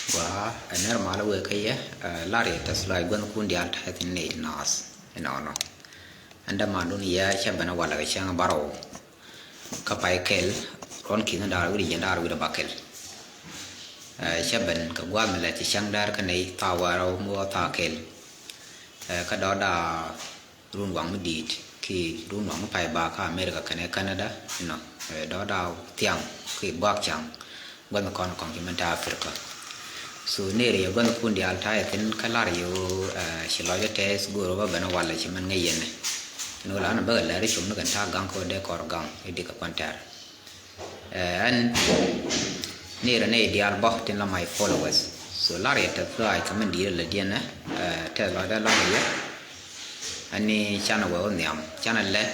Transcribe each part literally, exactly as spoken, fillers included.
Gua, ɛ nɛr mal wëë kä yɛ, ɛ, lar yɛ tɛth lɔaac guänh kun diaal ta̱a̱ thi̱n nɛy ti naath inɔnɔ. Ɛn dämandun yɛ cä ben ɛ walɛ kɛ cäŋ bärɔw. Kä pay kɛl ruɔ̱n ki̱n da̱r wi̱cdɛ jiɛn da̱r wi̱cdɛ ba kɛl. Ɛ, cä ben kɛ gua̱a̱th mi lɛ ci cäŋ däär kä nɛy thaak wäl rɛw mi wä thaak kɛl. Ɛ, kä dɔ̱ da̱a̱ run waŋ mi di̱i̱t ki run waŋ mi pay bak kä America kɛnɛ Canada, you know, ɛ, dɔ̱ da̱a̱ thiaŋ ki buak caŋ gua̱th mi kɔn kɔŋ ci mɛn te Africa. So neri yɛ gua̱th kun diaal ta̱a̱ yɛ thi̱n kä lar yɛ ɣöö, ɛ, ci lɔcdä tɛth go̱o̱r ɣöö bä ben ɛ walɛ ci mɛn ŋäc yɛn ɛ. Ɛn ɣöö la nɔ bäkɛ lɛr i̱ com ni kɛn ta̱a̱ gaŋ kä ɣöö dee kɔr gaŋ i̱ dikɛ kuan tɛr. Ɛ, ɛn nirɛ nɛy diaal bä tin la my followers. So lar yɛ tɛth lɔaac kɛ min di̱i̱t lɛ diɛn ɛ, ɛ, tɛth lɔcdä lɔ̱ŋ yɛ. Ɛn ni canɛ wee wä nhiam, canɛ lɛt.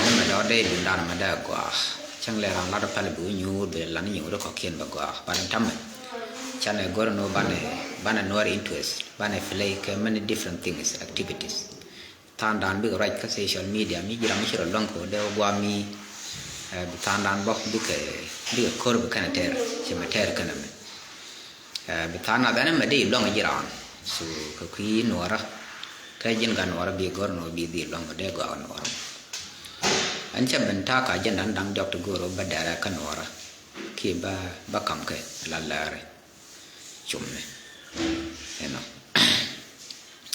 Ni mɛ dɔ̱ dee dundan mɛ dee gɔaa. Cäŋ lɛ ran lat päl bi wä nyuur bi lan nyuur kɔ̱kiɛn bɛ gɔaa. Ban tamɛ canɛ go̱r ni banɛ, banɛ nuɔr interest, banɛ play kɛ many different things, activities. Tha̱a̱ŋdan bikɛ ruac kä social media mi ji̱ ram mi ci rɔ luäŋ kɛ wä dee wä gua̱a̱ mi, ɛ, bi tha̱a̱ŋdan bä bikɛ, bikɛ ko̱r bi kɛnɛ tɛr, ci mɛ tɛr kɛnɛ mɛ. Ɛ, bi tha̱a̱ŋ nath ɛn mɛ dee luäŋ ji̱ raan. So kɛ kui̱ nuɔrä kä ji̱n ka nuɔrä bi go̱r nuɔr bi dhil luäŋ dee gɔaa nuɔrä. Ɛn cɛ ben ta̱a̱ ka ji̱n dan da̱ŋ diɔk ti go̱r wä bä dɛrɛ kä nuɔrä. Ki bä, bä ka̱m kɛ la lɛri. Cumni. Ɛnɔ.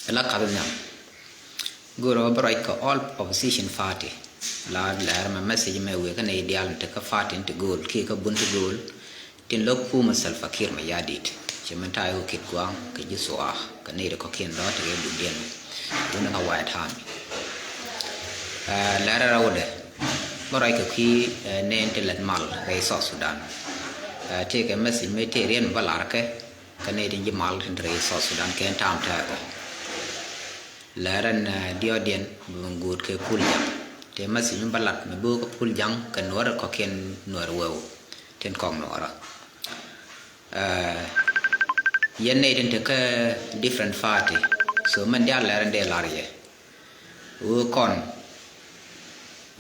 Ɛ la kath nhiam. Go̱o̱rä bä ruac kɛ all opposition party. La lɛr mɛ message mɛ wëë kä nɛy diaal ti kä party ti go̱o̱l kiɛ kä bun ti go̱o̱l. Tin lo̱k kumä Salva Kiir Mayardit. Ci mɛn ta̱a̱ i̱ wä kit gua̱a̱ŋ kɛ ji̱ thua̱a̱ kɛ nɛy ti kɔ̱kiɛn dɔ̱ ti kɛ dudiɛn. Wun kä White Army. Ɛ, lɛr rɛwdɛ. Bä ruac kɛ kui̱, ɛ, nɛn ti lät mal rɛy South Sudan. Ɛ, tëëkɛ message mi tëë riɛn mi bä lar kɛ, kɛ nɛy tin ji̱ mal tin te rɛy South Sudan kɛ ɛn ta̱a̱m tɛɛkɛ. Lɛr ɛn, ɛ, diɔ̱ɔ̱diɛn bi min guut kɛ Pul Jaŋ. Tëë message mi bä lat mi bo̱o̱k kɛ Pul Jaŋ kɛ nuɔ̱ɔ̱rɛ kɔ̱kiɛn nuɔ̱ɔ̱rɛ wëw tin kɔŋ nuɔ̱ɔ̱rä. Ɛ, yɛn nɛy tin te kä different party. So mɛn diaal lɛr ɛn dee lar yɛ. Ɣöö kɔn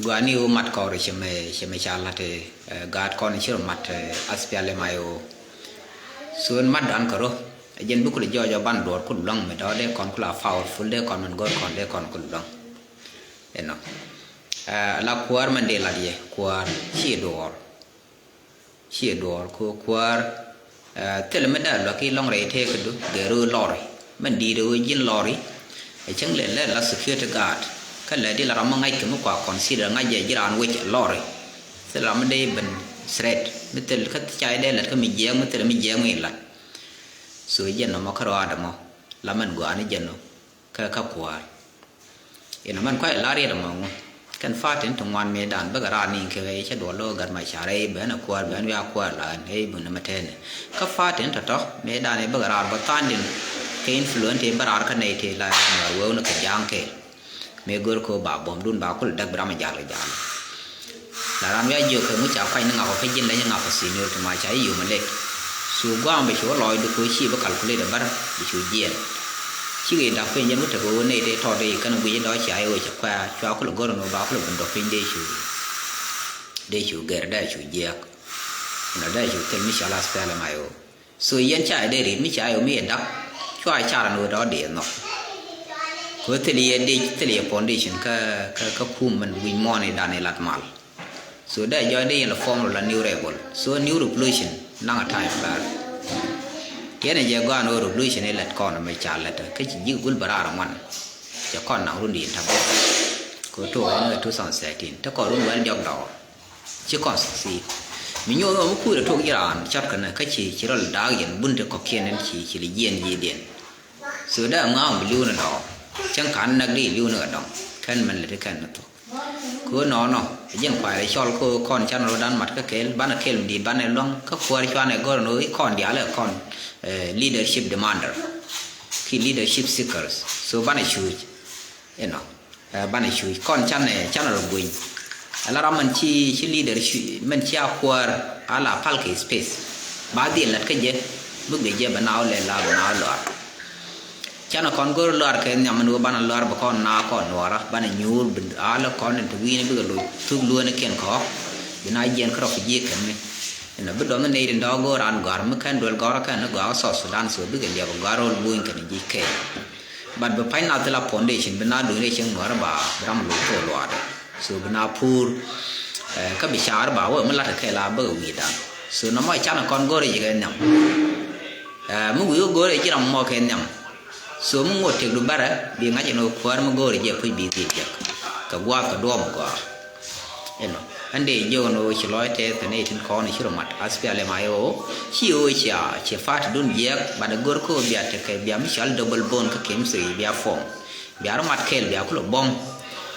gua̱a̱ni ɣöö mat kɔɔr cɛ mɛ, cɛ mɛ ca la̱t, ɛ, gaat kɔn ci rɔ mat, ɛ, SPLM-IO. So ɛn matdan kɛ rɔ ɛ jɛn bi kul jɔɔc ɔ ban duɔɔr kul luäŋ mi dɔ̱ dee kɔn kul a powerful dee kɔn min go̱r kɔn dee kɔn kul luäŋ. Ɛnɔ. Ɛ, la kuäär mɛn dee lat yɛ kuäär ci duɔɔr. Ciɛ duɔɔr kɛ kuäär, ɛ, thilɛ mi dee luäk i̱ lɔŋ rɛy tëëkädu gɛr ɣöö lɔri. Mɛn di̱i̱t ɣöö ji̱n lɔri. Ɛ cäŋ lɛ lɛ la security guard. Kä lɛ di la ram mi ŋa̱ckɛ mi kua consider ŋa̱c jɛ ji̱ raan wec lɔri. Thilɛ ram mi dee ben threat. Mi thil kä ca dee lät kä mi jiɛɛk mi thilɛ mi jiɛɛk mi lat. So jɛn nɔmɔ kä ruaadɛ mɔ. La mɛn gɔaa ni jɛn nɔ. Kä, kä kuäär. Inɔ mɛn kuay la riet ɛmɔ ŋu. Kɛn party ni ti ŋuan mëëdan bäkɛ raar ni kɛ ɣɛy cɛ duɔl lo̱ gat ma ca rɛy ben a kuäär ben wiaa kuäär la ɣän ɣɛy bun ni mɛ tɛɛni. Kä party ni tɔ̱tɔ̱ mëëdan i̱ bäkɛ raar bä tha̱a̱ŋ din. Kɛ influence ti bä raar kä nɛy ti la Nuɛɛr wewni kɛ ja̱a̱ŋ kɛɛl. Mëë gör kɛ ɣöö ba buɔ̱mdun ba kul däk bi ram a jal kɛ jal. La ram ya jiök kɛ ŋu ca kuany ni ŋakɔ kä ji̱n leny ŋakɔ senior ti ma ca i̱ yom a lek. Cu gua̱a̱ŋ bi cu wä lɔɔcdu kɛ ɣöö ci bi calculate a bär bi cu jiɛɛn. Cikɛ i̱ da̱k piny jɛn wä tekɛ ɣöö nɛy tëë tɔɔt i̱ kɛn guic i̱ dɔ̱ cia i̱ ɣöö cɛ kuɛ̈ɛ̈ cua kulɛ go̱r ɛn ɣöö ba kulɛ ben dɔ̱k piny dee cu, dee cu gɛr dee cu jiääk. Nɔ dee cu thil mi cɔal SPLM-IO. So yɛn ca yɛ dee ri̱t mi ca yɛ mi yɛ da̱k cua car ɛn ɣöö dɔ̱ dee nhɔk. Kɛ ɣöö thil yɛ dee thil yɛ foundation kä, kä, kä kum mɛn wi̱c muɔ̱ɔ̱n i̱ dan i̱ lat mal. So dee jɔɔc dee yɛn lɛ form rɔ la new rebel. So new revolution naŋ a time bär. Yɛn ɛ jɛ gɔaa ni ɣöö revolution i̱ lät kɔn mɛ ca lät kä ci ji̱k gul bä raar ŋuan. Cɛ kɔn naŋ run di in ta̱bɛ. Kɛ ɣöö tok ɛn ɣöö two thousand thirteen te kɔn run wɛl jɔk dɔɔr. Ci kɔn succeed. Mi nyuɔth ɣöö mi kuurɛ tok ji̱ raan cɔt kɛnɛ kä ci, ci rɔl da̱a̱k yɛn bun te kɔ̱kiɛn ɛn ci, ci li jiɛn ji̱ diɛn. So dee ŋa̱a̱ŋ bi li̱w ni dɔɔr. Cäŋ ka̱n näk di li̱w ni kɛ dɔ̱ŋ. Kɛn mɛn lɛ ti kɛn ni thok. Kɛ ɣöö nɔɔnɔ ɛ jɛn kuayɛ cɔl kɛ ɣöö kɔn canɛ rɔ̱dan mat kä kɛɛl banɛ kɛɛl mi di̱i̱t banɛ luäŋ kä kuäär cuanɛ gɔ̱r ɛn ɣöö i̱ kɔn diaalɛ kɔn, eh, leadership demander kiɛ leadership seekers. So banɛ cuuc inɔ, eh, banɛ cuuc kɔn canɛ, canɛ rɔ guiny. Ala ram mɛn ci, ci leader ci, mɛn ci a kuäär ala pal kɛ space. Ba dhil lät kä jɛ mi guic jɛ bɛ naaw lɛ la bɛ naaw luaar. Canɛ kɔn go̱r luaar kɛ nhiam ni wä banɛ luaar bɛ kɔn naa kɔn nuɔɔra banɛ nyuur bi ala kɔn ni ti wi̱i̱ni bikɛ loc thuk lueeni kiɛn kɔɔk. Bi na jiɛn kä refugee kɛn ni. Inɔ bi dɔn ni nɛy tin dɔ̱k go̱o̱r an gɔ̱a̱r mi kɛn duel gɔ̱a̱r kɛn ni gɔ̱a̱r South Sudan, so bikɛ liɛp gɔ̱a̱r ro̱l buny kɛn ji̱ kɛɛl. But bi pany na thil a foundation bi na duny rɛy cieŋ Nuäärä ba bi ram lo̱c thok luaatdɛ. So bi na pur, eh, kä bi ca̱r ba wee mi la̱t kɛ kɛɛl a bäkɛ wi̱i̱dan. So nɔmɔ can kɔn go̱o̱r ji̱ kɛ nhiam. Eh, mi wi̱i̱ go̱o̱r ji̱ ram mɔ kɛ nhiam. So mi ŋot tëkdu bärɛ bi ŋa̱c ɛn ɣöö kuäär mi go̱o̱r jɛ puc bi dhil jek kɛ gua̱a̱th kɛ duɔ̱ɔ̱p gɔaa. Inɔ ɛn dee jiök ɛn ɣöö ci lɔc tɛth kɛ nɛy tin kɔn ci rɔ mat SPLM-IO. Ci ɣöö cia ci party dun jiɛk, but ɛ go̱r kä ɣöö bia tekɛ bia mi cɔal double bond kä Kim Sri bia form. Bia rɔ mat kɛɛl bia kulɛ bɔm.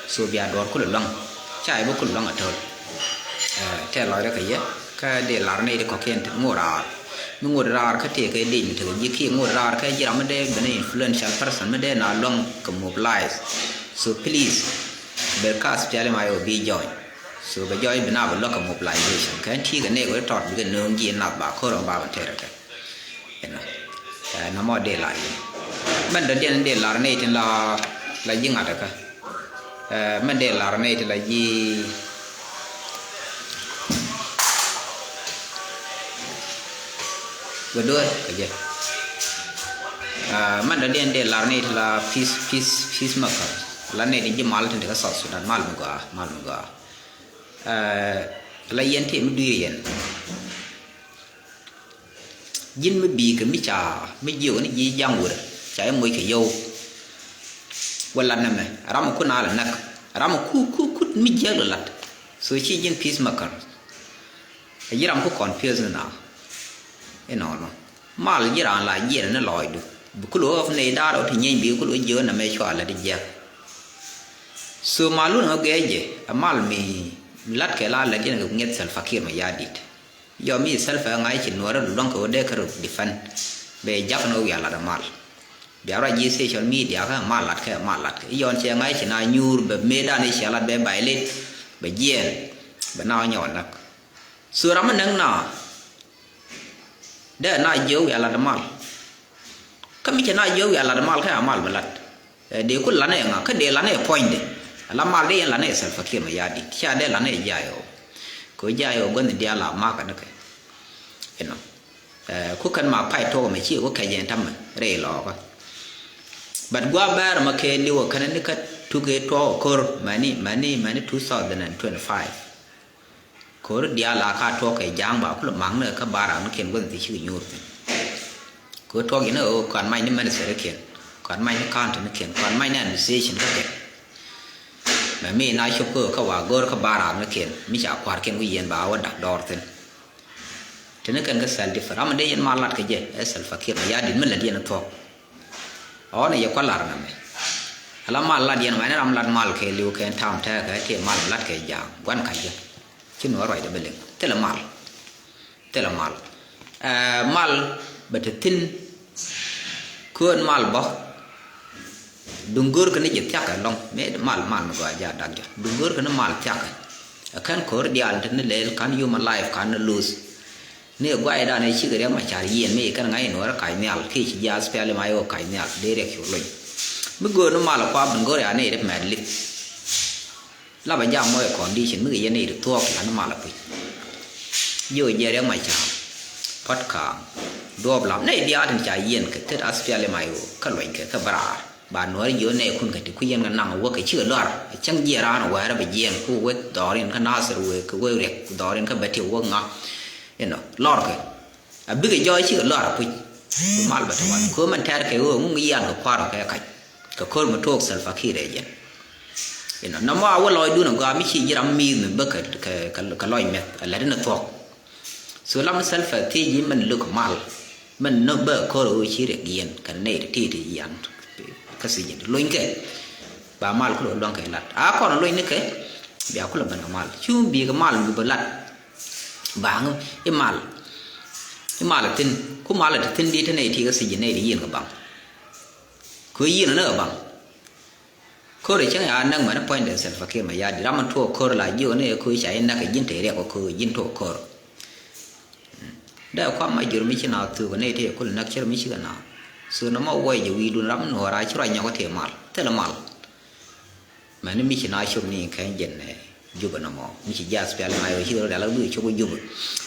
So bia duɔ̱ɔ̱r kulɛ luaŋ. Ca yɛ bi kulɛ luaŋ atöl. Eh, tɛth lɔcdä kɛ yɛ. Kä dee lar nɛy ti kɔ̱kiɛn ti ŋot raar. Mi ŋot raar kä tëëkɛ dec mi tekɛ ji̱ kiɛ ŋot raar kä ji̱ ram mi dee ben influential person mi dee na luäŋ kɛ mobilize. So please, bɛ ka SPLM-IO bi join. So bɛ join bi na bɛ luäk kɛ mobilization. Kɛn ti̱i̱ kɛ nɛy wee tɔt bikɛ nööŋ ji̱ nath ba ko̱r ɔ ba bɛ tɛrɛ kɛ. Inɔ. Eh, nɔmɔ dee lar yɛ. Mɛn dɔ̱diɛn dee lar nɛy tin la, la ji̱ ŋa̱t kä. Eh, mɛn dee lar nɛy tin la ji̱. Wä duɔ̱ɔ̱r kɛ jɛ. Eh, mɛn dɔ̱diɛn dee lar nɛy tin la peace, peace, peace maker. La nɛy tin ji̱ mal tin te kä South Sudan, mal mi gɔaa, mal mi gɔaa. Eh, la yɛn tëë mi dui̱r yɛn. Ji̱n mi bi̱i̱ kɛ mi ca mi jiök ni ji̱ ja̱ŋ wër ca i̱ moc kɛ yio̱w. Wä lat nɛmɛ ram mi kun a lɛ näk, ram mi ku ku kut mi jiäk lɛ lat. So ci ji̱n peace maker. Ɛ ji̱ ram ku confuse ni na. Inɔnɔ mal ji̱ raan la jiɛn ni lɔɔcdu. Bi kul ɣöö nɛy da̱a̱r ɣöö ti nyieeny bi kul ɣöö jiök nɛmɛ cua lät jiäk. So mal wun ɣä gɛɛc jɛ ɛ mal mi lat kɛ la lät yɛn kɛ ŋi̱eth Salva Kiir Mayardit. Yɔ mi Salva ŋa̱c ci nuɔrä luɔ̱ŋ kɛ wä dee kɛ rɔ defend. Bɛ jak ni wä wiaa lat mal. Bia ruac ji̱ social media kä mal lat kɛ mal lat kɛ. Yɔn cɛ ŋa̱c ci na nyuur bɛ mëëdan i̱ cia lat bɛ violate bɛ jiɛɛn. Bɛ na wä nyɔk näk. So ram mi näk na. Dee na jiök wiaa lat mal. Kä mi cɛ na jiök wiaa lat mal kä a mal mi lat. Eh, dee ku lanɛ ŋa kä dee lanɛ puɔ̱nydɛ. Ala mal dee yɛn lanɛ Salva Kiir Mayardit. Cia dee lanɛ jiay ɔ. Kɛ jiay ɔ gua̱n diaal a makä ni kɛ. Inɔ. Eh, ku kɛn ma pay tuɔk mɛ ci ku kɛc yɛn tamɛ rɛy lɔɔkä. But gua bɛr ma kɛ liwä kɛn ni kä tuk ɛ tuɔk ko̱r mɛni, mɛni, mɛni two thousand and twenty-five. Ko̱r diaal a ka tuɔk kɛ ja̱a̱ŋ ba kulɛ ma̱ŋ ni kä barak ni kɛn gua̱n thi ci kɛ nyuur thin. Ko̱r tuɔk yɛn ɛ ɣöö kɔn mac ni minister kiɛn, kɔn mac ni county ni kɛn, kɔn mac ni administration kä kɛn. Mɛ mi na cop kä kä wa go̱r kä barak ni kɛn mi ca kua̱r kɛn wi̱i̱ yɛn ba wä dak dɔɔr thin. Tini kɛn kä self defense ram mi dee yɛn mal lat kɛ jɛ ɛ Salva Kiir Mayardit mi lät yɛn thuɔ̱k. Ɔn yɛ kua̱r lar namɛ. Ala mal lat yɛn ŋa̱cni ram lat mal kɛ li̱w kɛn tam tɛɛkɛ ti mal lat kɛ ja̱a̱ŋ gua̱n ka̱c jɛ. Ci nuɔ̱ɔ̱r ruacdɛ bɛ liŋ thilɛ mal. Thilɛ mal. Ɛ mal bɛ te thi̱n. Köön mal bä. Duŋ go̱o̱rkɛ ni jɛ thia̱kɛ lɔ̱ŋ mëë mal mal mi gɔaa jɛ a dak jɛ duŋ go̱o̱rkɛ ni mal thia̱kɛ. Ɛ kɛn ko̱r diaal ti ni lɛɛl ka̱n human life ka̱n ni lose. Ni ɛ guaydan ɛ cikɛ riɛk ma ca̱r yiëën mi kɛn ŋa̱c in wärä ka̱c nhial kiɛ ci jiath piali ma iwä ka̱c nhial dee riɛk cu lony. Mi göör ni mal ɛ kua ben go̱o̱r ya ni ɛ ri mɛt lip. Lapɛ jam mɔ ɛ condition mi kɛ yɛn nɛy ti thuɔɔk lan mal a puc. Jiök jɛ riɛk ma ca̱a̱m. Pɔt ka̱a̱m. Duɔɔp lam nɛy diaal tin ca yiɛn kɛ tet aspiali ma iwä kä luɔnykɛ kä bä raar. Ba nuɔ̱ɔ̱ri jiök nɛy kun kɛ ti kui̱ yɛn kɛ naŋ wä kɛ cikɛ luar. Cäŋ jiɛ raan wɛɛrɛ bɛ jiɛn ku wek dhɔrin kä Nasir wek kɛ wek riɛk dhɔrin kä bɛ ti wek ŋa. Inɔ lɔrkɛ. A bikɛ jɔɔc cikɛ lɔr a puc. Bi mal bɛ te wal ko̱o̱m ɛn tɛr kɛ ɣöö ŋuŋ yian kɛ kua̱r kɛ kac. Kɛ ko̱r mi tuɔɔk Salva Kiir ɛ jɛn. Inɔ nɔmɔ a wä lɔcdun a gɔaa mi ci ji̱ ram mi̱i̱th mi bä kɛ, kɛ, kɛ, kɛ lɔc mɛth a lät in a thuɔ̱k. So lam Salva thiec ji̱ mɛn luk mal. Mɛn nɔ bä ko̱r ɣöö ci rɛ giɛn kɛ nɛy ti ti ti yian. Kä thiec ji̱ lony kɛ. Ba mal kulɛ luaŋ kɛ lat. A kɔn luny ni kɛ. Bia kulɛ ben kɛ mal. Cu bi kɛ mal mi bä lat. Baŋ imal. Imal a thi̱n ku mal a te thi̱n di te nɛy ti kä thi̱c nɛy di yiën kɛ baŋ. Kö yiën a näk a baŋ. Ko̱r a cäŋ ya näk mɛn puɔ̱nydɛ Salva Kiir Mayardit ram a tuɔɔk ko̱r la jiök ni kö ca in näk a ji̱n te riɛk kö ji̱n tuɔɔk ko̱r. Dee kuam ma jur mi ci na thuk a nɛy ti kul näk cir mi ci kɛ na. So nɔmɔ wuɔc jɛ wi̱i̱dun ram nuɔɔr a ci ruac nyɔk a te mal thilɛ mal. Mɛni mi ci na cop ni kɛn jɛn ɛ Jubɛ nɔmɔ mi ci jath piali ma yɔ ci rɔ dala bi cop Jubɛ.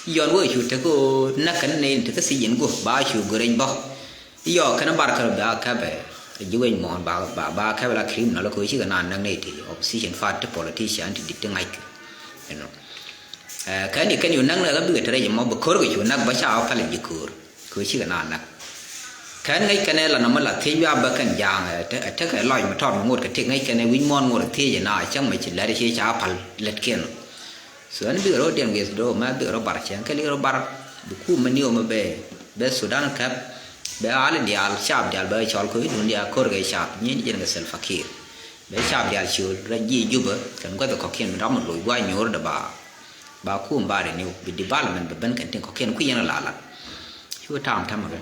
Yɔn wee cu tek ɣöö näk kɛn ni tek kä thiec in guɔ ba cu go̱r rɛc bä. Yɔ kɛn bar kɛ rɔ ba kɛpɛ ji̱ wec muɔ̱ɔ̱n ba ba ba kɛpɛ la criminal kɛ ɣöö cikɛ na näk ni ti opposition party politician ti dit ti ŋa̱ckɛ. You know. Ɛ, kɛn i̱ kɛn yu näk ni kä bikɛ te rɛc mɔ bi ko̱r kɛ cu näk bä ca pal ji̱ ko̱r. Kɛ ɣöö cikɛ na näk. Kɛn ŋäc kɛn ɛ la nɔmɔ la thiec wiak bä kɛn ja̱a̱ŋ ɛ te- ɛ tekɛ lɔc mi tɔt mi ŋot kɛ tëk ŋäc kɛn ɛ wi̱c muɔ̱ɔ̱n ŋot thiec ɛ na cäŋ mɛ ci lɛt ci ca pal lät kiɛn. So ɛn bikɛ rɔ diɛn guieth do̱o̱k mɛ bikɛ rɔ bar cɛŋ kɛ li rɔ bar. Bi kum mɛ niw mɛ bɛ bɛ Sudan kɛp bɛ al diaal cap diaal bɛ cɔl kɛ wi̱c dun diaal ko̱r kɛ cap nyin jɛn kɛ Salva Kiir. Bɛ cap diaal ciöl rɔ ji̱ Jubä kɛn gua̱th kɔ̱kiɛn mi dɔm loc gua̱ nyuur dɛ ba. Ba kum ba rɛ niw bi development bɛ ben kɛn tin kɔ̱kiɛn kui̱ yɛn la lat. Cu tam tam rɛ.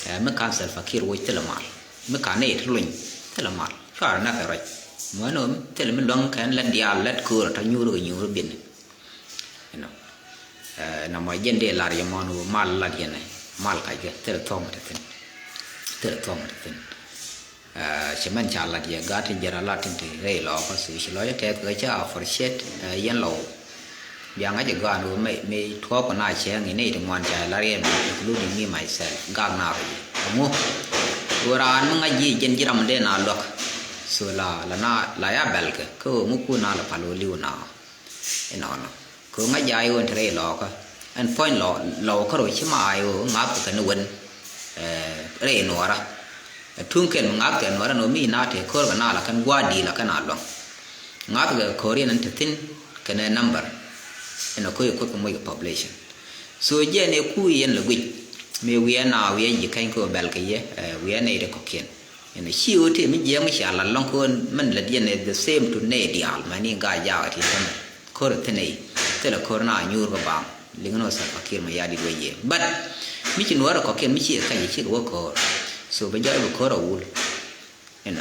Ɛ mi kan Salva Kiir woc thilɛ mal mi kan nɛy ti luny thilɛ mal. Cuarɛ nak kɛ ruac muɔ̱n ɣöö thilɛ mi luäŋ kɛn lät diaal lät köör tɔ nyuur kɛ nyuur bi̱n. You know. Ɛ nɔmɔ jɛn dee lar yɛ muɔ̱n ɣöö mal lat yɛn ɛ mal kackɛ thilɛ thuɔ̱ŋ te thi̱n. Thilɛ thuɔ̱ŋ te thi̱n. Ɛ cɛ mɛn ca lat yɛ gaat tin jɛn a lat tin te rɛy lɔɔkä so ci lɔcä tɛth kɛ ca appreciate ɛ yɛn lɔw. Bia ŋa̱c ɛ gɔaa ni wä mëë mëë tuɔɔk kɔ na cäŋ in nɛy ti ŋuan ca lar yɛ mi including me myself gak na rɔ yɛ ɛŋu. Wä raan mi ŋa̱c ji̱ jɛn ji̱ ram dee na luäk. So la la na la ya bɛl kɛ kä wä ŋu kun na la pal wä li̱w na. Inɔnɔ kɛ wä ŋa̱c jay wä in te rɛy lɔɔkä. Ɛn puɔ̱ny lɔ lɔw kä rɔ ci ma ay wä ŋa̱th kɛ kɛn wän. Rɛy nuɔrä. Tuŋ kɛn mi ŋa̱th kɛ nuɔrä ni wä mi na te kör kɛ na la kɛn gua̱a̱ di la kɛn a luäŋ. Ŋa̱th kɛ ko̱r yɛn in te thi̱n kɛnɛ number. Ɛn a ko̱ yɛ kuoth kɛ moc kɛ population. So jiɛn ɛ ku yɛn lɛ guic mëë wiɛn na wiɛn ji̱ kɛny kɛ bɛl kɛ yɛ wiɛn nɛy ti kɔ̱kiɛn. Ɛn a ci ɣöö tëë mi jiɛɛŋ mi cia lat lɔ̱ŋ kɛ ɣöö mɛn lät yɛn ɛ the same to nɛy diaal mɛn i̱ gaa jaak ɛ ti tɛmɛ. Ko̱r ɛ thi̱n ɛ thilɛ ko̱r na nyuur kɛ baaŋ. Liŋ ni wä Salva Kiir mɛ ya dit wä yɛ but mi ci nuɔɔr ɛ kɔ̱kiɛn mi ci ɛ kac ɛ ci kɛ wä ko̱r. So bɛ jɔɔc bɛ ko̱r a wul. Inɔ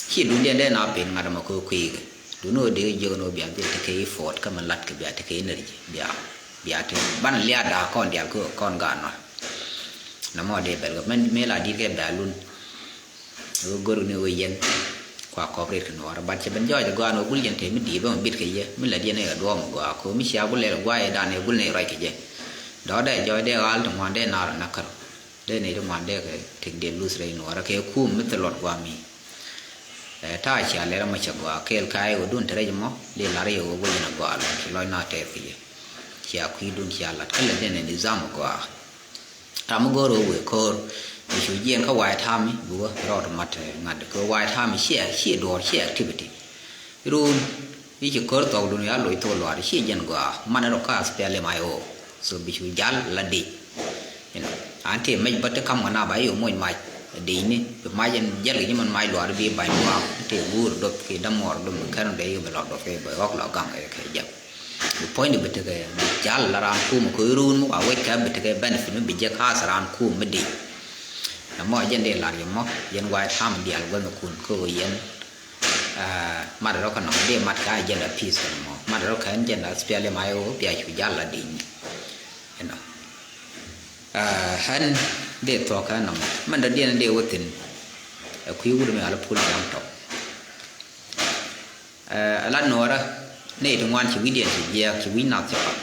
ci duundiɛn dee na pen ŋa̱t ɛmɔ kɛ kui̱i̱kɛ duundɛ ɣöö dee jiök ni ɣöö bia dhil tekɛ effort kä min latkɛ bia tekɛ energy bia bia te ban liaat da̱a̱ kɔn diaal kä kɔn gaat nɔt. Nɔmɔ dee bɛl kɛ min mëë la di̱t kɛ bɛ̈ɛ̈l lun. Ɣöö go̱r ni ɣöö yɛn kua kɔp ret kɛ nuɔɔr bat cɛ ben jɔɔc ɛ gɔaa ni ɣöö gul yɛn te mi di̱i̱t bä mi bit kɛ yɛ mi lät yɛn ɛ duɔɔm ɛ gɔaa kɛ ɣöö mi cia gul lɛl gua̱a̱c ɛ dan ɛ gul ni ruac kɛ jɛ. Dɔ̱k dee jɔɔc dee ɣa̱l ti ŋuan dee naar ɛ nak kärɔ. Dee nɛy ti ŋuan dee kɛ tëk dee luth rɛy nuɔɔrä kɛ kum mi thil luɔt gua̱a̱ mi. Ɛ ta̱a̱ cia lɛr ɛmɔ cɛ gɔaa kɛɛl ka ɛ ɣöö dun te rɛc ɛmɔ dee la̱r yɛ ɣöö wec in a gɔaa lɔn ci lɔc na tɛth kɛ yɛ. Cia kui̱dun cia la̱t kä lɛ dee nɛ nizam gɔaa. Ram mi go̱o̱r ɣöö wëë ko̱o̱r mi cu jiɛɛn kä White Army bi wä rɔɔd mat ŋa̱t kɛ White Army ciɛ ciɛ duɔ̱ɔ̱r ciɛ activity. Run i̱ ci ko̱r thɔɔkdun ya loc thok luaar ciɛ jɛn gɔaa man rɔ kä SPLM-IO. So bi cu jal la dic. You know, an tëë mec bä ti kam kɛ na ba i̱ moc mac di̱cni bi mac ɛn jɛl kɛ ji̱ man mac luaar bi ba̱ny gɔaa tëë guur doth kiɛ dämuɔɔr doth bi kɛn dee i̱ bi lɔ doth kɛ bɛ ɣɔk lɔ gaŋ kɛ kɛ jɛk. Bi puɔ̱nydu bi tekɛ bi jal la raan kum kɛ run mi wa wec kɛ bi tekɛ benefit mi bi jɛ kaas raan kum mi dic. Nɛ mɔ jɛn dee lar yɛ mɔ yɛn White Army diaal guänh kun kä ɣöö yɛn. Mat rɔ kä nɔmɔ dee mat kä agenda peace kɛ nɔmɔ mat rɔ kä agenda SPLM-IO bia cu jal la dic ni. Ɛnɔ ɣän dee thuɔ̱k kä nɔmɔ mɛn dɔ̱diɛn dee wä thi̱n. Ɛ kui̱ wut mi al pul jam tɔk. Ɛ la nuɔɔrä nɛy ti ŋuan ci wi̱cdiɛn ci jiɛɛk ci wi̱c nath ci path.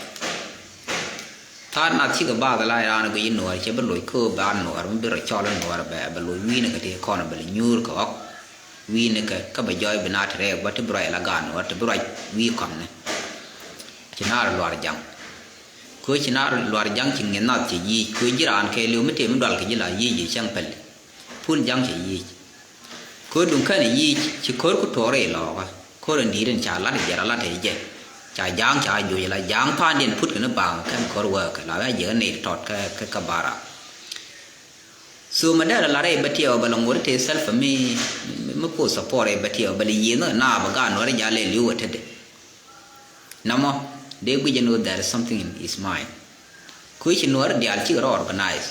Thaat nath cikɛ baath la raan guic i̱ nuɔɔr cɛ bi loc kä ba nuɔɔr mi bi rɔ cɔl i̱ nuɔɔr bɛ bɛ loc wi̱i̱ni kɛ ti kɔn bɛ lɛ nyuur kɛ ɣɔk. Wi̱i̱ni kɛ kä bɛ jɔɔc bi na ti rɛɛk bä ti bi ruac la gaat nuɔɔr ti bi ruac wi̱i̱ kɔmni. Ci naar luar jaŋ. Kö ci naar luar jaŋ ci ŋi̱n nath cɛ yiic kö ji̱ raan kɛɛliw mi tëë mi dual kɛ ji̱ la yiic i̱ cäŋ päli. Pul jaŋ cɛ yiic. Kö duŋ kɛn yic ci kör ku tuɔɔk rɛy lɔɔkä kör in di̱i̱t in ca lat jɛ ra lat jɛ. Ca ja̱a̱ŋ ca juɔc la ja̱a̱ŋ pa̱a̱ndiɛn put kɛ ni baaŋ kɛn kör wääkä la wä jiɛk ni tɔt kä kä bara. So mɛ dee la la rɛy bä tiɛɛk bä la ŋuɔ̱t tëë self mi mi ku support rɛy bä tiɛɛk bä la yiëë ni na bä gaat nuɔ̱ri jal lɛ li̱w wä tetdɛ. Namɔ dee guic ɛn ɣöö there is something in his mind. Kö ci nuɔɔr diaal cikɛ rɔ organize.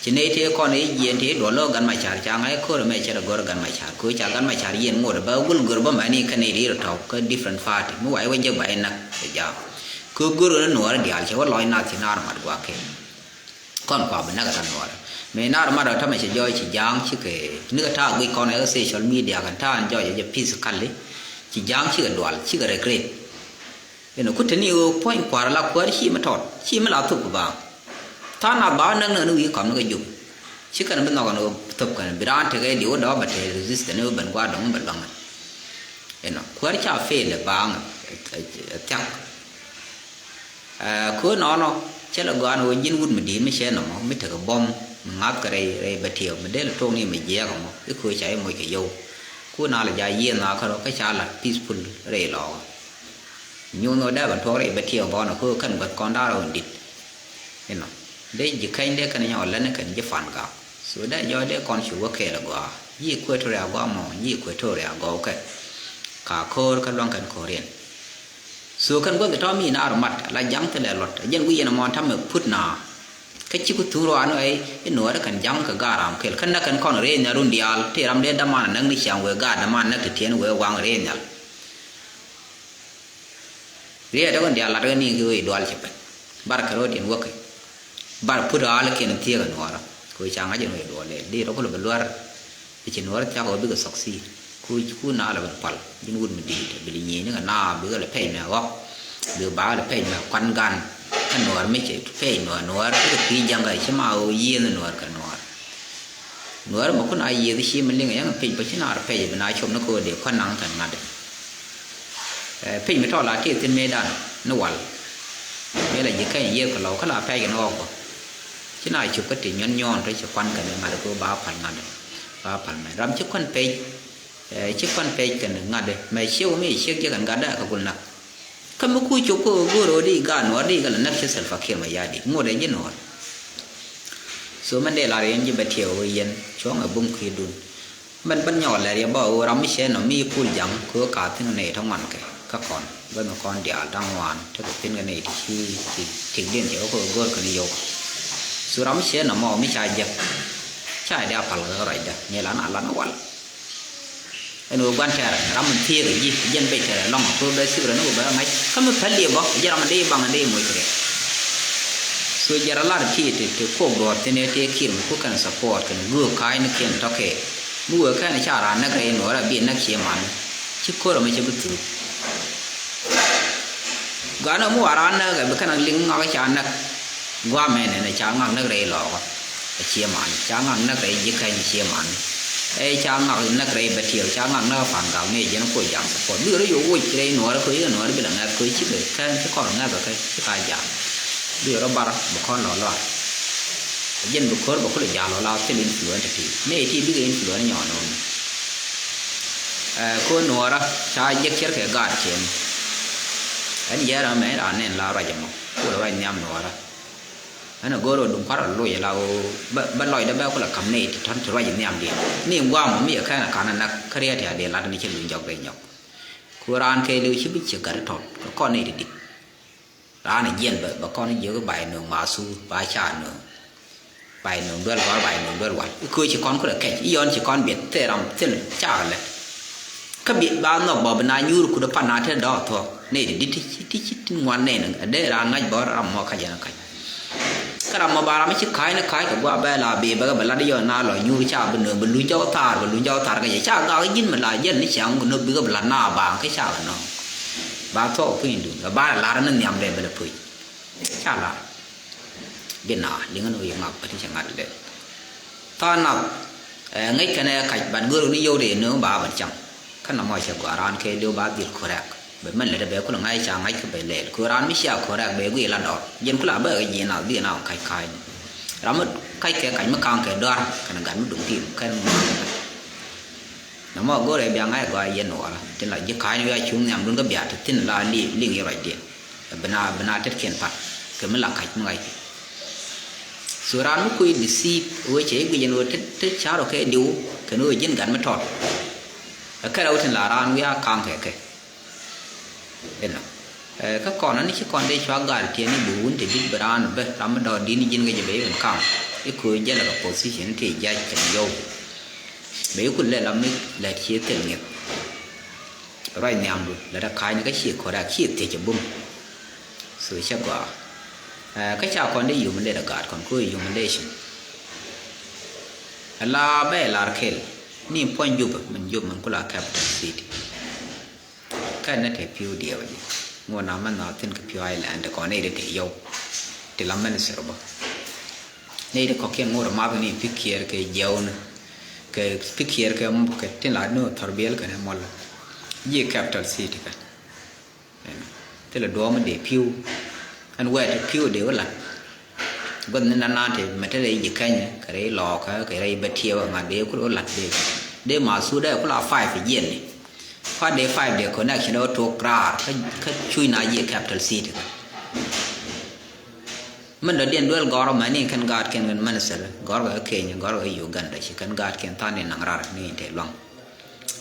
Ci nɛy tëë kɔn i̱ jiɛɛn tëë duɔl lɔ Gat Macar ca ŋa̱c ko̱r ɛmɛ cɛ rɔ gör Gat Macar kö ca Gat Macar yiɛn ŋot bä gul gör bä mɛni kä nɛy ti rɔ tɔ̱ kä different party mi wac wä jek ba inäk kɛ jam. Kö gör ni nuɔɔr diaal cɛ wä lɔc nath ci naar mat gua̱a̱k kɛ. Kɔn kua bi näk ɛ kä nuɔɔrä mëë nar mat ɛ tämɛ cɛ jɔɔc ci ja̱a̱ŋ cikɛ nikɛ ta̱a̱ guic kɔn ɛ kä social media kɛn ta̱a̱ jɔɔc ɛ jɛ physically. Ci ja̱a̱ŋ cikɛ dual cikɛ regret. Inɔ ku te ni ɣöö puɔ̱ny kua̱r la kuäär ci mi tɔt, ci mi la thop kɛ baaŋ. Tha̱a̱ŋ nath ba wä näk näk ni wi̱i̱ kɔm ni kɛ jup. Ci kɛn bi nhɔk ɛn ɣöö thop kɛn bi raan tekɛ diw wä dɔ̱ɔ̱k bɛ te resistant ni wä ben gua̱a̱r dɔ̱ŋ bɛ luaŋ. Inɔ kuäär ca fail ɛ baaŋ ɛ thia̱k. Ɛ, köö nɔnɔ cɛ lɛ gɔaa ni ɣöö ji̱n wut mi di̱i̱t mi cɛ nɔmɔ mi tekɛ buɔ̱m mi ŋa̱thkɛ rɛy, rɛy bɛ tiɛw mi dee lɛ tok ni mi jiɛɛk ɛmɔ i̱ köö ca i̱ moc kɛ yio̱w. Ku na lɛ ja yiëë nhaakä rɔ kä ca la̱t peaceful rɛy lɔɔkä. Nyuuth ni ɣöö dee bɛ tuɔɔk rɛy bɛ tiɛw bɔnɔ köö kɛn guäth kɔn da̱a̱r ɣöö in di̱t. Inɔ dee ji̱ kɛny dee kɛn nyɔk lät ni kɛn ji̱ fan gak. So dee jɔɔc dee kɔn cu wä kɛɛl agɔaa ji̱ Equatoria agɔaa mɔ ji̱ Equatoria agɔw kɛ. Ka ko̱o̱r kä luaŋ kɛn ko̱o̱r in. So kɛn guäth tɔ̱ mi naar mat la ja̱ŋ thilɛ luɔt a jɛn wi̱i̱ yɛn ɛmɔ ta̱mɛ put na. Kä ci ku thuŋ ruaani ɣäi i̱ nuɔɔri kɛn ja̱ŋ kɛ gaat ram kɛl kä näk kɛn kɔn rɛy nhial run diaal ti ram dee daman näk ni ciaŋ wëë gaat daman näk ti tiɛn wëë waŋ rɛy nhial. Riɛɛt ɛ kɔn diaal lat ɣä ni ki ɣöö i̱ dual ci pɛn. Bar kɛ ro̱o̱diɛn wäkɛ. Bar put aalikiɛn thiëëk ɛ nuɔɔrä kɛ ɣöö ca ŋa̱c ɛn ɣöö i̱ duɔl ɛ dee rɔ kulɛ bi luär. Ɛ ci nuɔɔrä thiak ɣöö bikɛ succeed. Ku, ku na lɛ ben pal ji̱n wut mi di̱i̱t bi li nyi̱i̱ni kɛ na bikɛ lɛ pɛc mɛ ɣɔk. Bikɛ ba lɛ pɛc mɛ kuan gan. Kä nuɔɔr mi cɛ pɛc nuɔɔr nuɔɔr bikɛ pi̱i̱ ja̱ŋ kɛ ci ma ɣöö yiëëni nuɔɔr kɛ nuɔɔr. Nuäär mɛ kun a yiëëth ci mi liŋ yɛn piny bä ci naar pɛc bi na cop ni ko̱o̱di kɔn naŋ kɛn ŋa̱t. Ɛ, piny mi tɔl a tëë thi̱n mëëdan ni wal. Mëë la ji̱ kɛn yiëëth kɛ lɔw kä la pɛc kɛn ɣɔk bä. Ci na cop kä ti nyɔn nyɔɔn tɔ ci kuan kɛn ŋa̱t kɛ ba pal ŋa̱t. Ba pal mɛ ram ci kuan pɛc. Ɛ, ci kuan pɛc kɛn ŋa̱t mɛ ciek mi ciek jiɛ kɛn gat dee kɛ gul nak. Kä mi kuc cop kä ɣöö go̱o̱r ɣöö di gaat nuɔɔr di kɛ lɛ näk ci Salva Kiir Mayardit ŋot ɛ ji̱ nuɔɔr. So mɛn dee lar yɛn ji̱ bɛ tiɛɛk ɣöö yɛn cuɔ̱ŋ ɛ bum kui̱dun. Mɛn bän nyɔk lɛr yɛ bä ɣöö ram mi cɛ nɔ mi pul ja̱ŋ kɛ ɣöö ka thi̱n nɛy tɔ ŋuan kɛ kä kɔn bä mi kɔn diaal da̱ŋ ŋuan tekɛ thi̱n kɛ nɛy ti ci ti tik diɛn cɛ ɣöö kɛ ɣöö go̱o̱r kɛn yio̱w. So ram mi cɛ nɔ mɔ mi ca jek ca dee a pal kɛ kä ruacdä ni lan a lan wal. Ɛn ɣöö gua̱n tɛɛrɛ ram in thieekä ji̱ jɛn bec tɛɛrɛ lɔ̱ŋ kɛ ɣöö bɛ thikirɛ ni ɣöö bɛ ŋa̱c kä mi päl liɛ bä jɛ ram in dee baŋ in dee moc kɛ rɛk. So jɛ rɔ lar ti ti ti kok duɔ̱ɔ̱r thi̱n ɛ ti kiɛr mi ku kɛn support kɛn göök ka̱a̱cnikiɛn tɔ̱ kɛ mi wëë kɛn ca raan näk rɛy nuɔɔrɛ bi näk cie man ci ko̱r ɛmɛ cɛ bi thuuk. Gua̱a̱n ɛmɔ wa raan näk ɛ bi kɛn liŋ ŋak ca näk. Gua̱a̱mɛ nɛn ɛ ca ŋak näk rɛy lɔɔkä. Ɛ cie man ca ŋak näk rɛy ji̱ kɛny cie man. Ɛ ca ŋak näk rɛy bɛ tiɛw ca ŋak näk fan gak mi ɛ jɛn kuɔ ja̱a̱ŋ support bikɛ rɔ yo̱o̱k woc rɛy nuɔɔrɛ kɛ yikɛ nuɔɔrɛ bi lɛ ŋɛk kɛ cikɛ kɛn ci kɔn ŋɛk kɛ ci ka ja̱a̱ŋ. Bikɛ rɔ bar bɛ kɔn lɔ lɔar. Ɛ jɛn bi ko̱r bɛ kulɛ ja̱a̱ŋ lɔ la thil influence ti mi ɛ ti bikɛ influence nyɔɔn nɔɔni. Ɛ ko̱ nuɔɔrä ca jek cɛr kɛ gaat cɛn. Ɛn yɛɛr ɛmɛ in raan nɛn la ruac ɛmɔ kulɛ ruac nhiam nuɔɔrä. Ɛn a go̱o̱r ɣöö duŋ kua̱r a loc ala ɣöö bä, bä lɔcdä bä kulɛ ka̱m nɛy ti tɔ̱n ti ruac nhiam diɛn ni gua̱a̱m mi ɛ kɛn a ka̱n a näk kä riɛt ya dee lat ni ci luny jɔk rɛy nyɔk. Ku raan kɛɛliw ci bi ciek gat tɔt kɛ kɔn nɛy ti di̱t. Raan a jiɛn bɛ, bɛ kɔn jiök i̱ bay nööŋ ma thur ba ca nööŋ. Bay nööŋ duel gɔ̱r bay nööŋ duel wal i̱ köö ci kɔn kulɛ kɛc i̱ yɔn ci kɔn biɛt thil ram thil cakɛ lät. Kä bi ba nhɔk bɔ bi na nyuur kut i̱ pan na te dɔɔk thuɔ̱k nɛy ti di̱t ti ci ti ŋuan nɛy ni a dee raan ŋa̱c bɔr ram mɔ kac ɛn kac. Kä ram mɔ ba ram mi ci ka̱a̱cni ka̱a̱c kɛ gua̱a̱ bɛ la bi bɛ kɛ bɛ lat i̱ yɔn na lɔ nyuur ca bi nööŋ bi luny jɔk thaar bi luny jɔk thaar kɛ jɛ ca gak ji̱n mi la jɛl ni ciaŋ bi nööŋ bikɛ bi lat na baaŋ kä cakɛ nööŋ. Ba thuɔk piny dun kɛ ba la lar ni nhiam dee bi lɛ puc. Ca lar. Bi na liŋä ni wi̱i̱ ŋak bä ti cɛ ŋa̱t lɛ. Tha̱a̱ŋ nath ɛ ŋäc kɛnɛ kac bat gör ni yio̱w dee nööŋ ba bä cam. Kä nɔmɔ cɛ gɔaa raan kɛ li̱w ba dhil ko̱rɛk bɛ mɛn lät ɛ bɛ kulɛ ŋa̱c ca ŋa̱c kä bɛ lɛɛl kɛ raan mi cia ko̱rɛk bɛ guiy la dɔr jiɛn kulɛ a bä kɛ jiɛn nath bi na kac ka̱a̱cni. Ram mi kac kɛ kac mi ka̱a̱ŋ kɛ dɔar kɛnɛ gat mi duŋ tim kɛn ŋuan. Nɔmɔ go̱rɛ bia ŋa̱c gɔaa yɛn wala tin la ji̱ ka̱a̱cni wiaa cuŋ nhiamdun kä bia te thi̱n la liŋ yɛ ruacdiɛn. Bina bina tetkiɛn pat kɛ mi la kac mi ŋa̱c. So raan mi kui̱ deceive wee cɛ i̱ guic ɛn wee te, te ca̱r ɔ kɛ diw kɛn wee ji̱n gat mi tɔt. Ɛ kɛrɛ wee tin la raan wiaa ka̱a̱ŋ kɛ kɛ. Inɔ ɛ kä kɔn ani ci kɔn dee cua gal tiɛn i̱ bi wun te dit bi raan bä ram mi dɔɔr di̱t ni ji̱n kɛ jɛ bɛ i̱ ben kam i̱ köö jɛl kɛ position ti jac kɛn yɔw. Bɛ i̱ kun lɛ lam mi lɛ cie thil ŋi̱eth. Ruac nhiamdu lɛ rɛ ka̱a̱cni kä cie kɔrɛk cie thiec ɛ bum. So cɛ gɔaa. Ɛ kä ca kɔn dee humiliate ɛ gaat kɔn köö humiliation. Ala bɛ lar kel ni puɔ̱ny Jubɛ min Jubɛ min kula capital city. Kɛn ni te pi̱w diɛw ji̱. Ŋuɔt na mɛn na thin kɛ Pio Island kɔn nɛy ti te yɔw ti la minister bä. Nɛy ti kɔkiɛn ŋuɔt math ni pikiɛr kɛ jiɛwni kɛ pikiɛr kɛ kɛ tin la ni thɔr biɛl kɛn mɔl. Jiɛ capital city kɛn. Thilɛ duɔ̱ɔ̱m dee piu ɛn wɛɛt piu dee wä lat. Guath ni nan nan te mɛ te rɛy ji̱ Kenya kɛ rɛy Lɔɔkä kɛ rɛy bɛ tiɛw ŋa̱ dee kul wä lat dee dee ma thut dee kul a five jiɛn ni. Kua dee five dee connection dee wä tok raar kä kä cuc na jiɛ capital city. Min dɔ̱diɛn duel gɔrɔ mɛ ni kɛn gaat kɛn kɛn minister gɔrɔ kɛ Kenya gɔrɔ kɛ Uganda ci kɛn gaat kɛn than ni naŋ raar ni te luaŋ.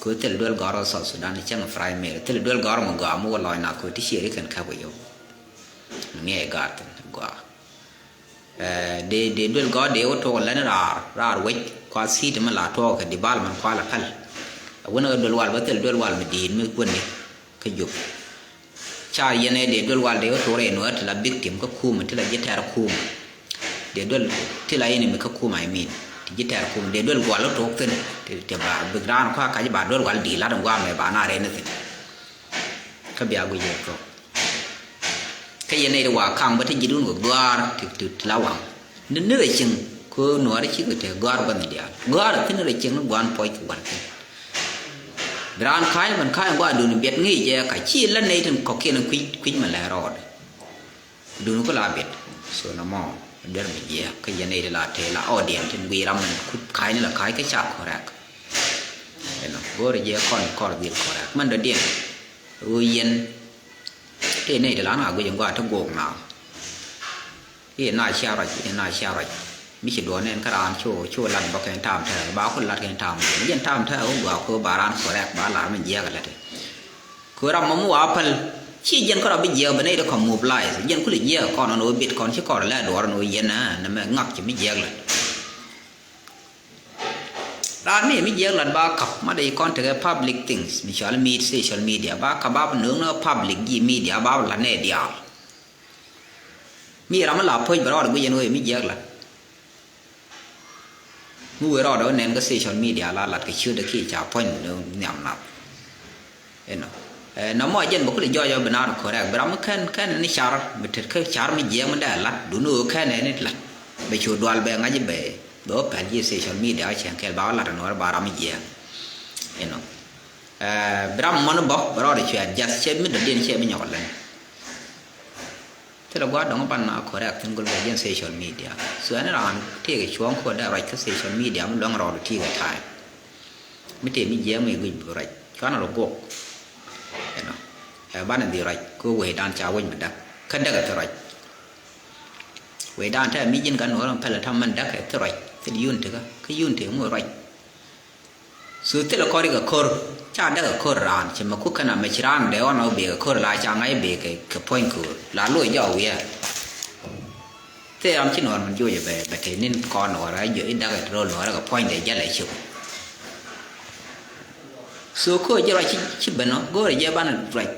Kɛ thil duel gɔrɔ South Sudan cäŋ primary thil duel gɔrɔ mɛ gɔaa mi wä lɔc na kɛ ti cieri kɛn kɛ wä yɔw. Ŋiɛ gaat kɛn gɔaa. Dee dee duel gɔɔ dee wä tuɔk lɛn raar raar wec kua city mi la tuɔk kɛ development kua la pɛl. Wän kɛ duel wal bä thil duel wal mi diit mi wän ni kä jop. Ca yɛn ɛ dee duel wal dee wä tuɔk rɛy nuɔ̱ɔ̱r ti la victim kä kumɛ ti la ji̱ tɛr kumɛ. Dee duel ti la enemy kä kumɛ I mean ti ji̱ tɛr kumɛ dee duel gual wä tuɔk thin ti ba bik raan kua kac ba duel wal diit lat in guamɛ ba na rɛn ni thin. Kä bia guic yɛ thok. Kä yɛn nɛy ti wa kaŋ bä ti ji̱dun kɛ gɔ̱a̱r ti ti ti la waŋ. Ni ni rɛ cieŋ kɛ nuɔɔri cikɛ te gɔ̱a̱r gua̱n diaal gɔ̱a̱r ti ni rɛ cieŋ ni gua̱n puɔc kɛ gua̱n thi̱n. Bi raan ka̱ny mɛn ka̱ny gua̱a̱r dun biɛt ŋi̱i̱c jɛ ka ci la nɛy tin kɔ̱kiɛn kui̱c kui̱c mɛ lɛ rɔɔd. Dun ku la biɛt so na mɔ. Dɛr mi jiɛ kä yɛn nɛy ti la te la audience tin gui̱i̱ ram mɛn kut ka̱ny ni la ka̱ny kä ca correct. Ɛnɔ go̱o̱rɛ jɛ kɔn kɔr dhil correct mɛn dɔ̱diɛn. Ɣöö yɛn Tëë nɛy ti lan a guic in gɔaa ti guɔk naath. I̱ na cia ruac, i̱ na cia ruac. Mi ci duɔ̱ɔ̱r nɛn kä raan cu cu lat bä kɛn tam tɛɛk ba ku lat kɛn tam tɛɛk. Jɛn tam tɛɛk ku gɔaa ku ba raan correct ba lar mi jiɛk lät. Ku ram mɔ mi wa päl ci jɛn kä rɔ bi jiɛk bɛ nɛy ti kɔn mobilize. Jɛn ku li jiɛk kɔn ɔn ɣöö bit kɔn ci kɔn lɛ duɔ̱ɔ̱r ɔn ɣöö yɛn ɛ nɛ mɛ ŋak ci mi jiɛk lät. Raan mi mi jiɛk lat ba kap ma dee kɔn tekɛ public things mi cɔal mi social media ba kap ba bi nööŋ ni public ji̱ media ba bi lat nɛ diaal. Mi ram mi la puɔ̱c bɛ rɔɔd guic ɛn ɣöö mi jiɛk lat. Mi wëë rɔɔd ɣä nɛn kä social media la lat kɛ ciötdɛ kiɛ ca puɔ̱ny ni nhiam nath. Inɔ. Ɛ, nɔmɔ jɛn bä kuli jɔɔc ɔ bi naar correct. Bi ram mi kɛn, kɛn ni car, bi tet kä car mi jiɛɛk mi dee lat. Duni ɣöö kɛn ɛ ni lat. Bɛ cu dual bɛ ŋa̱c bɛ, bɛ wä pɛl ji̱ social media cɛn kɛl ba wä lat nuɔr ba ram mi jiɛɛk. Inɔ. Ɛ, bi ram mɔni bä, bɛ rɔɔdɛ cuɛ adjust, cɛ mi dɔ̱diɛn cɛ bi nyɔk lɛn. Thilɛ gua̱a̱r dɔ̱ŋ ban na correct thin gul bɛ jɛn social media. So ɛn raan tëëkɛ cuɔ̱ɔ̱ŋ kɔ dee ruac kä social media mi luäŋ rɔɔdɛ tëëkɛ time. Mi tëë mi jiɛɛk mi guic bi ruac. Cuanɛ rɔ guɔk. Ɛnɔ. Ɛ banɛ dhi ruac. Kɛ wecdan ca wec mi däk. Kä däkɛ thi ruac. Wecdan tɛ mi ji̱n ka nuɔ̱ɔ̱r mi pɛlɛ ta̱m mɛn däkɛ thi ruac. Thil yun tikä. Kä yun tikä ŋuɔ̱ ruac. So thilɛ kɔr ikɛ ko̱r. Ca däkɛ ko̱r raan. Cɛ mɛ kuk kɛn a mɛ ci raan dee ɣɔn a wä bekɛ ko̱r la ca ŋa̱c bekɛ kɛ puɔ̱ny ko̱r. La loc jɔk wiɛɛr. Thil ram ci nuɔ̱ɔ̱r min joc bɛ bɛ te nin kɔn nuɔ̱ɔ̱r a joc i̱ da̱k ɛ ro̱l nuɔ̱ɔ̱r kɛ puɔ̱ny dee jälɛ cop. So ko̱ jɛ ruac ci ben ɔ go̱o̱rɛ jɛ banɛ ruac.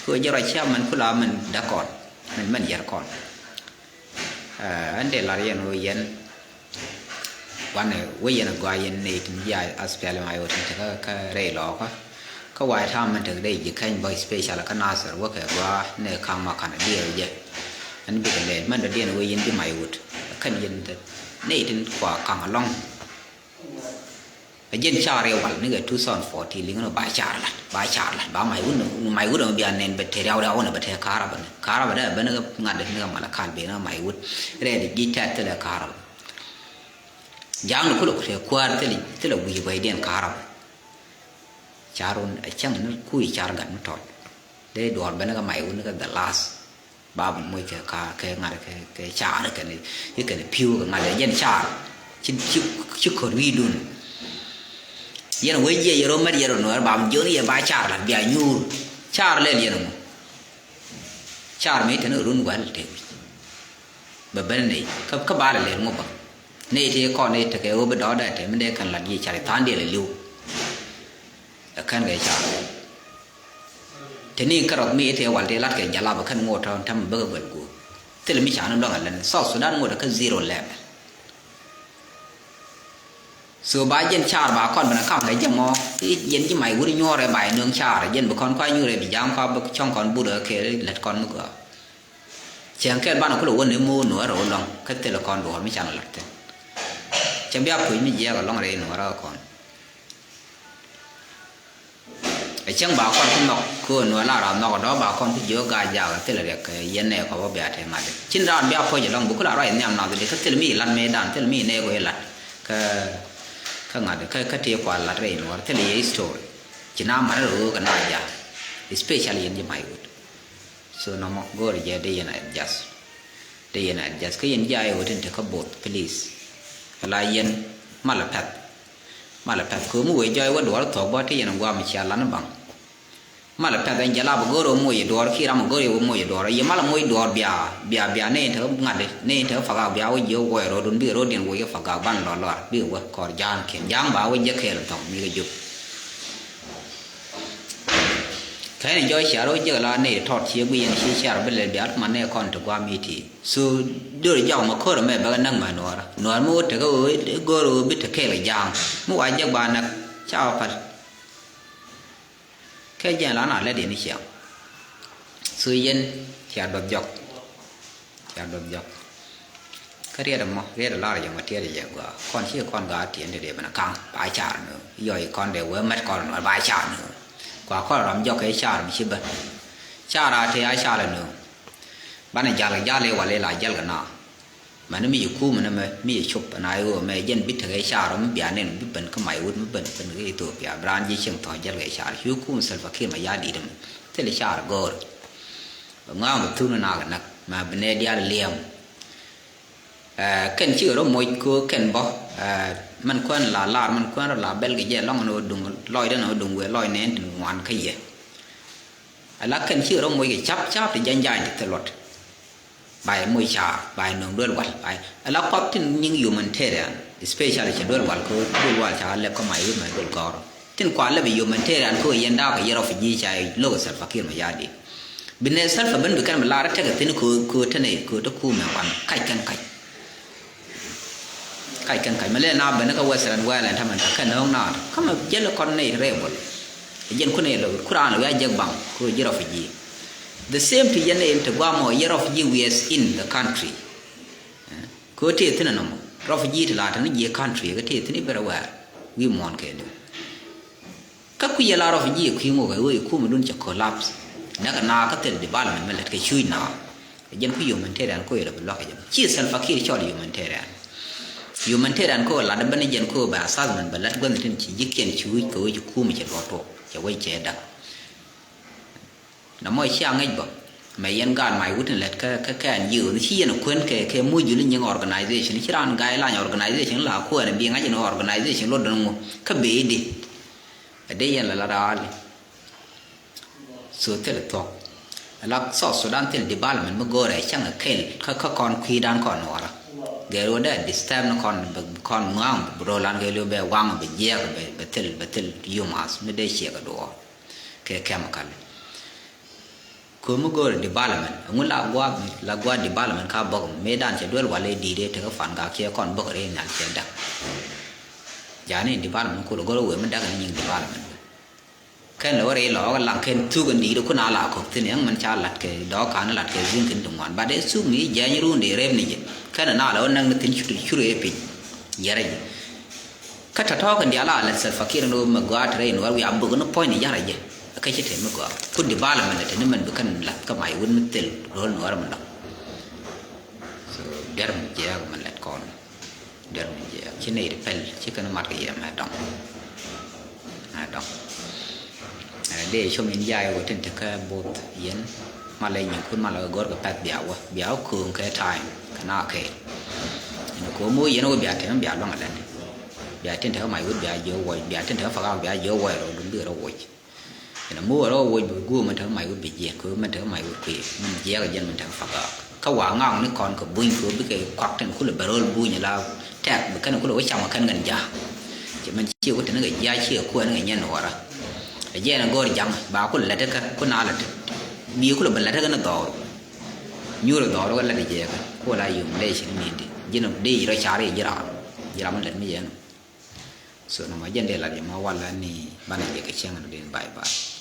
Ko̱ jɛ ruac ci a mɛn kula mɛn da̱k kɔn mɛn mɛn yɛr kɔn. Ɛn dee lar yɛn wä yɛn. Wanɛ wä yɛn a gɔaa yɛn nɛy tin ji̱ a SPLM IO tin tekä kä rɛy lɔɔkä. Kä wa̱a̱ ta̱a̱ mɛn tek rɛy ji̱ kɛny bä special kä Nasir wä kɛ gɔaa nɛ ka̱ŋ ma ka̱n a diɛɛr jɛ. Ɛn bikɛ lɛɛc mɛn dɔ̱diɛn wä yɛn ji̱ may wut. Kɛn yɛn nɛy tin kua ka̱ŋ alɔ̱ŋ. Ɛ jɛn car yɛ wal nikɛ two thousand fourteen liŋ ni ba car lat ba car lat ba may wut ni may wut ni bia nɛn bɛ te riaw riaw ni bɛ te karaba ni karaba dɛ bɛ ni ŋa̱t ni kɛ mal kal bɛ ni may wut. Rɛɛd ji̱ tɛt thilɛ karaba. Ja̱a̱ŋ ni kulɛ kutɛ kuäär thilɛ thilɛ wi̱i̱ bɛ diɛn karaba. Car wun ɛ cäŋ ni kui̱ car gat mi tɔt. Dee duɔ̱ɔ̱r bɛ ni kɛ may wut ni kɛ the last. Ba bi moc kɛ ka kɛ ŋa̱t kɛ kɛ caar kɛn i̱ kɛn pi̱u kɛ ŋa̱t jɛn caar. Ci ci ci kɔr wi̱i̱dun. Yɛn wec jiɛ yɛ rɔ mɛt yɛ rɔ nuɔr ba mi jiɔn yɛ ba caar la bia nyuur. Caar lɛl yɛn ŋu. Caar mi tɛn run gua̱l tɛ wi̱c. Bɛ ben nɛy kä kä ba lɛ lɛl ŋu ba. Nɛy tëë kɔn nɛy tekɛ ɣöö bi dɔɔdɛ tɛ mi dee kɛn lat yiëë car i̱ tha̱a̱ŋ diɛl ɛ li̱w. Ɛ kɛn kɛ car. Te ni kärɔth mi tëë wal tëë lat kɛ jalab ɛ kɛn ŋot tɔ̱ täm bäkɛ guɛl guur. Thil mi ca ni luäŋ ɛ lɛn South Sudan ŋot ɛ kä zero level. So ba jɛn car ba kɔn ben a kam kɛ jɛ mɔ. Yɛn ji̱ mac wut nyuɔrɛ ba yɛ nöŋ car jɛn bi kɔn kua nyuɔrɛ bi jam kua bi cɔŋ kɔn but ɛ kɛ lät kɔn mi gɔaa. Cɛŋ kɛl banɛ kulɛ wä ni mo̱o̱r nuɔɔr rɛ wä lɔŋ kä thilɛ kɔn duɔɔr mi can lat thi̱n. Cɛ bia puc mi jiɛɛk alɔŋ rɛy nuɔɔr rɛ kɔn. Ɛ cäŋ ba kɔn ku nhɔk ku nuɔɔr la ram nhɔk dɔ̱ ba kɔn ku jiök gaa jaak thilɛ riɛk kɛ yɛn nɛɛk kɔ bä bia te ŋa̱t. Cin raan bia puɔ̱c alɔŋ bi ku la ruac nhiam nath di kä thil mi lat mëëdan thil mi nɛɛk wee lat. Kä kä ŋa̱t kä kä tëë kua lat rɛy nuɔɔr thil yɛ history. Ci na mat rɛ ɣöö kɛ na jaak. Especially yɛn ji̱ mac wut. So nɔmɔ go̱o̱rɛ jɛ dee yɛn a adjust. Dee yɛn a adjust kä yɛn ji̱ a yɛ wä tin te kä both please. Ala yɛn malɛ pɛth. Malɛ pɛth köömi wee jɔɔy wä duɔɔr thuɔ̱k bä te yɛn a guam cia lan baŋ. Malɛ pɛth ɛn jɛ la bɛ go̱o̱rɛ wä moc yɛ duɔɔr ki ram a go̱o̱rɛ wä moc yɛ duɔɔr yɛ malɛ moc duɔɔr bia bia bia ne in te ŋa̱t ne in te fagak bia wä jiɛ wä wuɔy ro̱o̱dun bikɛ ro̱o̱diɛn wä yɛ fagak ban lɔl lɔar bikɛ wä kɔr ja̱a̱n kiɛn ja̱a̱ŋ ba wä jiɛ kɛɛl thɔŋ mi kɛ jup. Kɛn jɔɔy cia rɔ jek la nɛy tɔt cie guic yɛn ci car bi lɛl bial man nɛ kɔn ti guam iti. So dor jɔk ma kor mɛ bɛ näk ma nuɔr nuɔr mi wä tekɛ wä go̱r wä bi te kɛɛl ja̱a̱ŋ mi wa jek ba näk ca wä pal. Kɛ jɛn la na lɛ diɛn ni ciaŋ. So yɛn cia duɔth jɔk. Cia duɔth jɔk. Kä riɛt ɛmɔ riɛt ɛ lar yɛ ŋɔ tiɛt yɛ gɔaa kɔn ci kɔn gaat tiɛn ti dee bɛn kaŋ ba car ni yɔc kɔn dee wee mɛt kɔn nɔ ba car ni. Kua kɔn ram jɔk kɛ car mi ci bä. Car a te a car ni. Banɛ jal jal iwal ila jal kɛ na. Mɛn mi ci kum ni mɛ mi ci cop na iwä mɛ jɛn bi tekɛ car mi bia nen bi ben kä mac wut mi ben ben kä Ethiopia bi raan ji̱ cieŋ thɔ̱ jal kɛ car ci kum Salva Kiir Mayardit mɛ. Thil car go̱o̱r. Ŋa̱a̱ŋ bi thun nak nak ma bi nɛ diaal liɛm. Ɛ kɛn cikɛ rɔ moc kɛ kɛn bɔ. Ɛ mɛn kuɛn la lar mɛn kuɛn rɔ la bɛl kɛ jɛ lɔŋ ni wä duŋ lɔcdɛ ni wä duŋ wëë lɔc nɛn ti ŋuan kä yɛ. Ɛ la kɛn cikɛ rɔ moc kɛ cap cap ti jany jany ti thil luɔt. Ba yɛ moc car ba yɛ nöŋ duel wal ba yɛ ɛ la kuath tin nyiŋ humanitarian especially cɛ duel wal kɛ duel wal ca lɛp kä mac wä mɛ duel gɔr. Tin kua lɛp humanitarian kɛ yɛn daak kɛ yɛ refugee ca lo̱k Salva Kiir Mayardit. Bi nɛ Salva ben bi kɛn bi lar tekɛ thin kɛ tɛnɛ kɛ te kumɛ wan kac kɛn kac. Kac kɛn kac mɛ lɛ na ben kä Western world ɛn tamɛ ta kɛn nööŋ na kamɛ jɛl kɔn nɛ rebel. Jɛn kunɛ lɛ ku raan lɛ wiaa jek baŋ kɛ ji̱ refugee. The same to yɛn in te guamɔ yɛ refugee we as in the country. Kɛ tëë thin nɔmɔ refugee ti la tini jiɛ country kɛ tëë thin i̱ bɛrɛ wɛɛr wi̱i̱ muɔ̱ɔ̱n kɛ liw. Kä kui̱ yɛ la refugee kui̱ ŋok ɛ ɣöö i̱ kumɛ dun cɛ collapse. Näk na kä thil development mi lät kɛ cuc na. Jɛn ku humanitarian ko yɛ lɛ bi luak jɛ ci Salva Kiir cɔl humanitarian. Humanitarian ko lat bä ni jɛn ko bɛ assessment bɛ lat gua̱n tin ci ji̱ kiɛn cuc kɛ ɣöö ci kumɛ cɛ luɔt tuɔk cɛ wec cɛ da̱k. Na mɔ cia ŋäc bä mɛ yɛn gaat mac wut in lät kä kä kɛn yiëë ni ci yɛn kuën kɛ kɛ muc juli nyiŋ organization ci raan guideline organization la kuɛn bi ŋa̱c in organization lot dɔn ŋu kä bee di. Ɛ dee yɛn la la raali. So thil thuɔk la South Sudan thil development mi go̱o̱rɛ cäŋ ɛ kel kä kä kɔn kui̱dan kɔn nuɔɔrä. Gɛr wä dee disturb ni kɔn kɔn ŋuaŋ bi rol an kɛ liw bɛ waŋ bi jiɛk bɛ thil bɛ thil yumas mi dee ciɛk ɛ duɔɔr. Kɛ chemical. Kömi go̱o̱ri development ɛŋu la gua la gua development ka bok mi dan cɛ duel wal i̱ di̱i̱t i̱ tekɛ fan ka kiɛ kɔn bok ri nyal cɛ dak. Jani development kul go̱o̱ri wee mi dak ni nyiŋ development. Kɛn lɛ wä ri lɔɔk laŋ kɛn thuk in di̱i̱t kun a la kok thin ɛŋ mɛn ca lat kɛ dɔɔk kan lat kɛ zi̱n kin ti ŋuan bat i̱ thuk ni jɛny run di rep ni jɛ kɛn na lɛ wä näk ni thin cur cur i̱ piny. Yɛrɛ jɛ. Kä tɔ̱tɔ̱ kɛn diaal a lät Salva Kiir ni wä mɛ gɔaa te rɛy nuɔɔr wiaa bök ni puɔ̱ny ni ya̱r a jɛ. Kä ci te mi gɔaa kun development te ni mɛn bi kɛn lath kä may wun mi thil ro̱l nuɔɔr mi dɔ̱ŋ. So der mi jiɛɛk mɛ lät kɔn. Der mi jiɛɛk ci nɛy ti pɛl ci kɛn mat kɛ yɛ mɛ dɔ̱ŋ. Mɛ dɔ̱ŋ. Ɛ dee com in jay wä tin te kä both yɛn. Malɛ nyinkun malɛ wä gɔr kɛ pɛth bia wä bia wä kööŋ kɛ time kɛ na kɛ. Ɛn ko̱o̱m wä yɛn wä bia tɛm bia luaŋ alɛn. Bia tin te kä may wä bia jiɛ wä wɔc bia tin te kä pagak bia jiɛ wä wɔc rɔ dun bi rɔ wɔc. Ɛn a mi wä rɔ wɔc bi guɔ mɛn te kä may wä bi jiɛn kɛ wä mɛn te kä may wä kui̱ mɛn jiɛk jɛn mɛn te kä pagak. Kä wa ŋaŋ ni kɔn kɛ buny kɛ wä bikɛ kuak tin kulɛ bɛ rol buny la tɛk bi kɛn kulɛ wä cam kɛn kɛn ja. Cɛ mɛn ciɛ wä tin kɛ ja ciɛ kuɛ ni kɛ nyɛn wara. Ɛ jɛn a gɔr jaŋ ba kulɛ lɛ te kä ku na lɛ te. Bi kulɛ bɛ lɛ te kä ni dhɔr. Nyuur dhɔr wä lɛ te jɛ kä ku la yum lɛ ci ni mi di ji̱n dee rɔ car ji̱ ram ji̱ ram lɛ mi yɛn. So nɔmɔ jɛn dee lat yɛ ma walɛ ni banɛ jɛ kɛ cäŋ ni din bye bye.